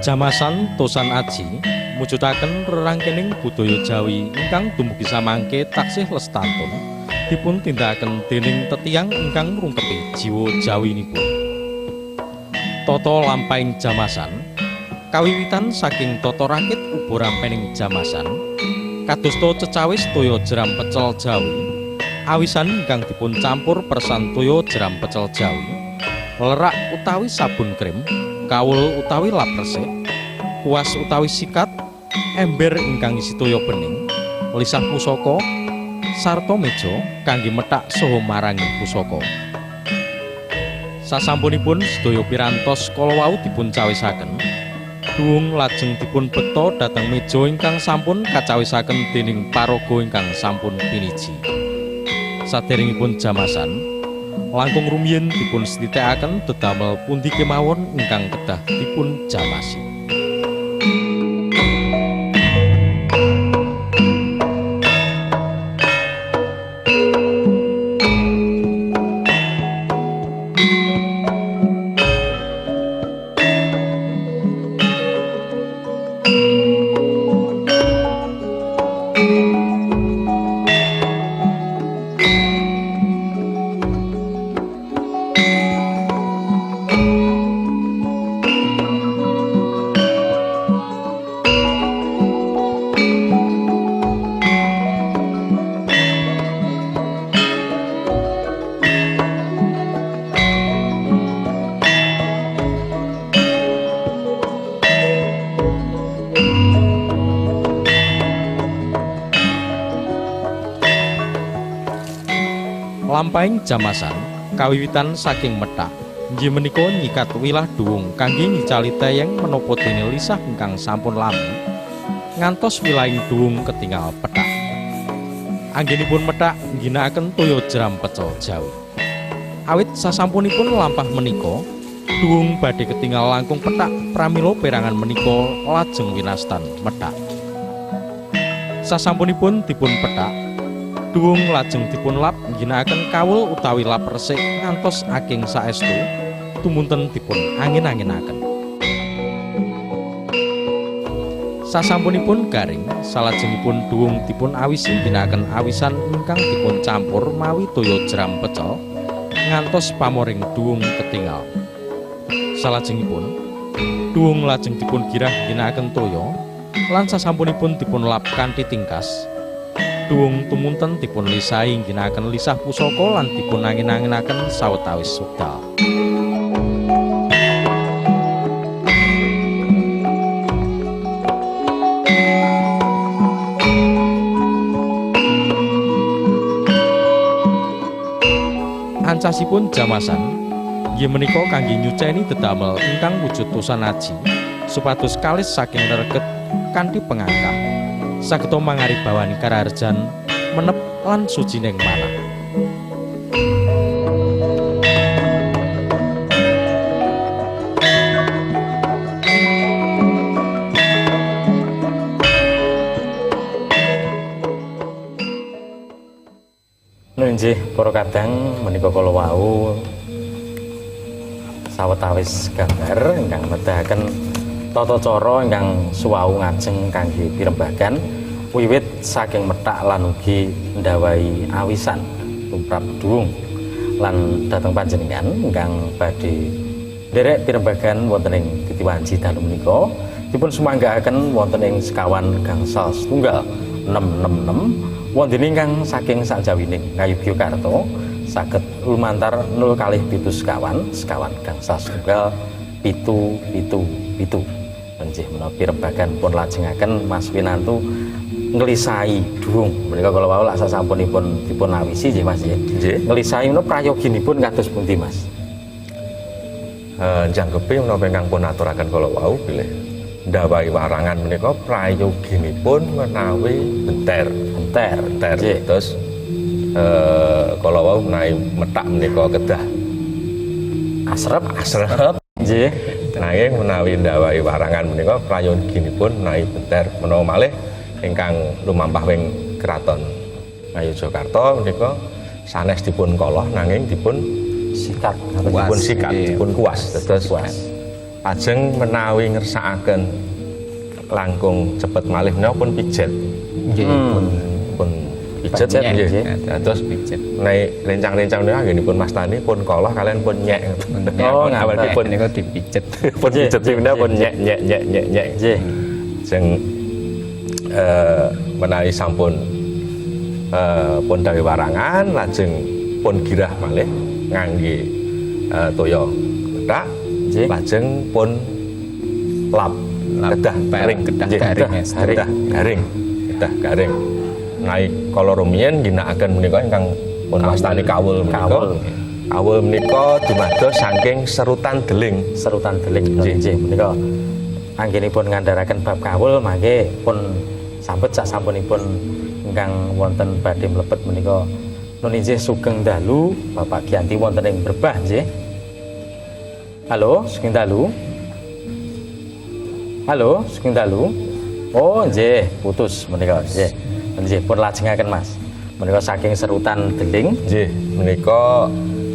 Jamasan Tosan Aji mujudaken rerangkening budaya Jawi ingkang dumugi samangke taksih lestantun dipun tindakaken dening tetiyang ingkang ngrungkepi jiwa Jawinipun. Tata lampahing jamasan kawiwitan saking tata rakit uba rampening jamasan kadosta cecawis toya jeram pecel Jawi, awisan ingkang dipun campur persan toya jeram pecel Jawi, lerak utawi sabun krim, kawul utawi lap resik, kuas utawi sikat, ember ingkang isi toya bening, lisah pusaka, sarta meja kangge methak saha marangi pusaka. Sasampunipun sedaya pirantos kala wau dipun cawisaken, duwung lajeng dipun beta dhateng meja ingkang sampun kacawisaken dening paraga ingkang sampun piniji. Saderengipun jamasan, langkung rumiyin dipun sithikaken dedamel pundi kemawon ingkang kedah dipun jamasi. Lampahing jamasan kawiwitan saking methak inggih menika nyikat wilah duwung kangge ngicali teyeng menapa dene lisah ingkang sampun lami ngantos wilahing duwung ketingal pethak. Anggenipun methak ngginakaken toya jeram pecel Jawi. Awit sasampunipun lampah menika duwung badhe ketingal langkung pethak pramila perangan menika lajeng winastan methak. Sasampunipun dipun pethak, duwung lajeng dipun lap ngginakaken kawul utawi lap resik ngantos aking saestu tumunten dipun angin-anginaken. Sasampunipun garing, salajengipun duwung dipun awisi ngginakaken awisan ingkang dipun campur mawi toya jeram pecel ngantos pamoring duwung ketingal. Salajengipun duwung lajeng dipun girah ngginakaken toya lan sasampunipun dipun lap kanthi tingkas. Duwung tumunten dipun lisahi ngginakaken lisah pusaka lan dipun angin-anginaken sawetawis wekdal. Ancasipun jamasan inggih menika kangge nyuceni dedamel ingkang wujud tosan aji supados kalis saking rereget kanthi pengangkah sageta mangaribawani karaharjan menep lan sucining manah. Nggih, para kadang menika kala wau sawetawis gambar ingkang nedahaken tata cara ingkang suwau ngajeng kangge pirembagan wiwit saking methak lan ugi ndawahi awisan tumrap duwung lan dhateng panjenengan ingkang badhe nderek pirembagan wonten ing Titiwanci dalu menika dipun sumanggaaken wonten ing sekawan gangsal setunggal 666 wonten ingkang saking sakjawining Ngayogyakarta saged lumantar 027 sekawan sekawan gangsal setunggal 777. Nggih menawi pirembagan pun lajengaken Mas Winantu nglisahi duwung menika kala wau lak sasampunipun dipun awisi nggih Mas nggih. Nggih. Nglisahi menika prayoginipun kados pundi Mas? Jangkepi menapa ingkang pun aturaken kala wau bilih ndawahi warangan menika prayoginipun menawi benter. Benter. Benter. Nggih. Terus kala wau menawi methak menika kedah asrep. Asrep. Nggih. Nanging menawi ndawahi warangan menika prayoginipun menawi benter menawa malih ingkang lumampah wing kraton Ngayogyakarta menika sanes dipun koloh nanging dipun sikat, dipun sikat, Nggih. dipun kuas. Dados Kuas. Lajeng menawi ngersakaken langkung cepet malih menawa pun pijet. Nggih, pun Pun pijet, Pijet, nggih. nggih. Terus pijet. Nek rencang-rencang menika anggenipun mastani pun koloh kalian pun nyek. Oh, ngaten. Amargi pun Niku dipijet. Pun pijet menika pun nyek nyek nyek nyek nyek. Jeng menawi sampun pun dawuh warangan, lajeng pun girah malih ngangge toya pethak, lajeng pun lap. Lap, Kedah pel, garing. Kedah Nggih, garing, ya. Kedah garing, kedah garing. Menawi kala rumiyin ginakaken menika ingkang pun wastani kawul menika. Kawul. Kawul menika dumados saking serutan deling. Serutan deling. Nggih, menika anggenipun ngandharaken bab kawul mangke pun sampet sak sampunipun ingkang wonten badhe mlebet menika. Nun inggih, sugeng dalu, Bapak Gianti wonten ing Berbah, nggih. Halo, sugeng dalu. Halo, sugeng dalu. Oh, nggih, putus menika, nggih. Nggih, pun lajengaken, Mas. Menika saking serutan deling. Nggih, menika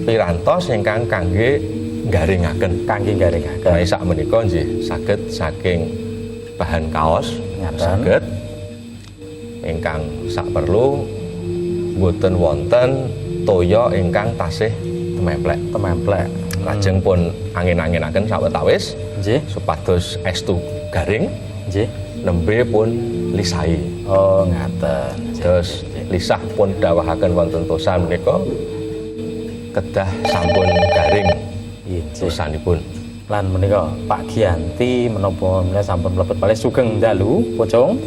pirantos ingkang kangge garingaken. Kangge garingaken. Menawi sak menika nggih saged saking bahan kaos, saged ingkang sak perlu mboten wonten toya ingkang tasih tememplek. Tememplek. Lajeng pun angin-anginaken sawetawis supados estu garing, nembe pun lisahi. Oh, ngaten. Terus lisah pun dawahaken wonten tosan menika kedah sampun garing tosanipun. Lan menika Pak Gianti menapa menika sampun mlebet malih. Sugeng dalu, Pocong.